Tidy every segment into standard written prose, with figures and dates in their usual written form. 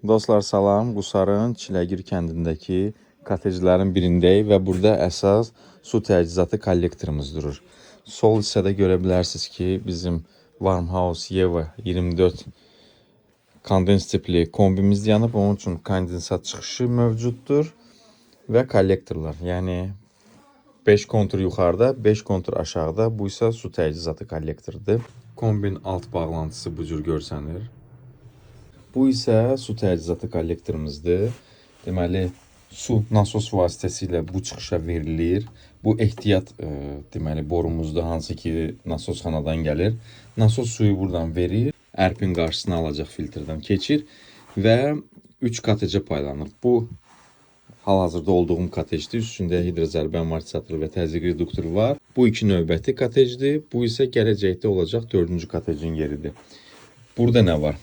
Dostlar, salam. Qusarın Çiləgir kəndindəki koteclərin birindəyik və burada əsas su təchizatı kollektorumuz durur. Sol hissədə görə bilərsiniz ki, bizim Warm House Yeva 24 kondens tipli kombimiz yanıb. Onun üçün kondensat çıxışı mövcuddur və kollektorlar. Yəni 5 kontur yuxarıda, 5 kontur aşağıda. Bu isə su təchizatı kollektorudur. Kombin alt bağlantısı bu cür görsənir. Bu isə su təchizatı kollektorumuzdur. Deməli, su nasos vasitəsilə bu çıxışa verilir. Bu ehtiyat deməli borumuzdur, hansı ki nasosxanadan gəlir. Nasos suyu buradan verir, ərpin qarşısını alacaq filtrdən keçir və 3 kotecə paylanır. Bu hal-hazırda olduğum kotecdir. Üstündə hidrozərbə amortisatoru və təzyiq reduktoru var. Bu iki növbəti kotecdir. Bu isə gələcəkdə olacaq dördüncü kotecin yeridir. Burada nə var?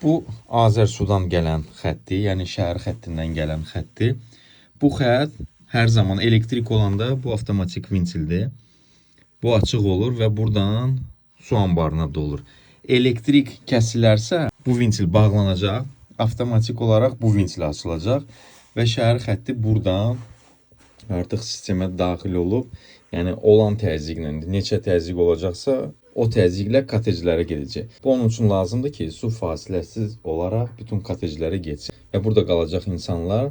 Bu Azərsudan gələn xətti, yəni şəhər xəttindən gələn xətti. Bu xətt hər zaman elektrik olanda bu avtomatik ventildir. Bu açıq olur və buradan su anbarına dolur. Elektrik kəsilərsə bu ventil bağlanacaq, avtomatik olaraq bu ventil açılacaq və şəhər xətti buradan artıq sistemə daxil olub, yəni olan təzyiqlə, neçə təzyiq olacaqsa, o təzyiqlə koteclərə gedəcək. Bu onun üçün lazımdır ki, su fasiləsiz olaraq bütün koteclərə getsin və burada qalacaq insanlar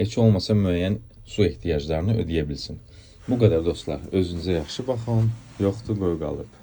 heç olmasa müəyyən su ehtiyaclarını ödəyə bilsin. Bu qədər dostlar. Özünüzə yaxşı baxın. Yoxdur, qoy qalıb.